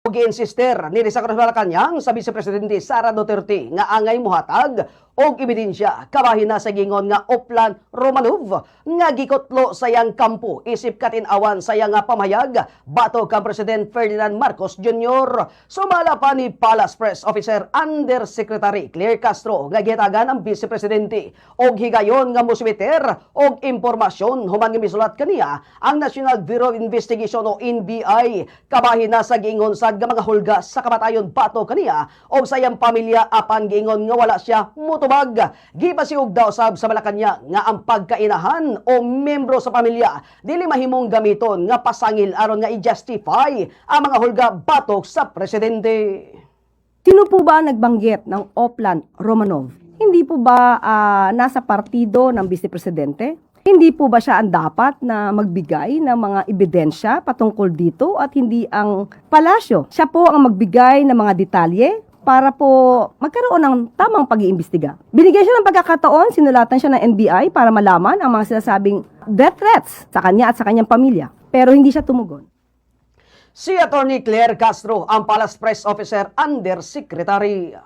Gi-insister ni sa Malacañang sa Vice Presidente Sara Duterte nga angay muhatag og ebidensya kabahin na sa gingon nga Oplan Romanov nga gikutlo sa iyang kampo isip katin-awan sa iyang nga pamahayag batok kang President Ferdinand Marcos Jr. Sumala pa ni Palace Press Officer Undersecretary Claire Castro nga gihatagan ang Vice Presidente og higayon nga mosumiter og impormasyon human nga misulat kaniya ang National Bureau of Investigation o NBI kabahin na sa giingon sad nga mga hulga sa kamatayon batok kaniya og sa iyang pamilya, apan giingon nga wala siya mutubag. Gipasiug daw sab sa Malacañang nga ang pagkainahan o membro sa pamilya dili mahimong gamiton nga pasangil aron nga i-justify ang mga hulga batok sa presidente. Sino po ba ang nagbanggit ng Oplan Romanov? Hindi po ba nasa partido ng Vice Presidente? Hindi po ba siya ang dapat na magbigay ng mga ebidensya patungkol dito at hindi ang palasyo? Siya po ang magbigay ng mga detalye para po magkaroon ng tamang pag-iimbestiga. Binigyan siya ng pagkakataon, sinulatan siya ng NBI para malaman ang mga sinasabing death threats sa kanya at sa kanyang pamilya. Pero hindi siya tumugon. Si Attorney Claire Castro, ang Palace Press Officer Undersecretary.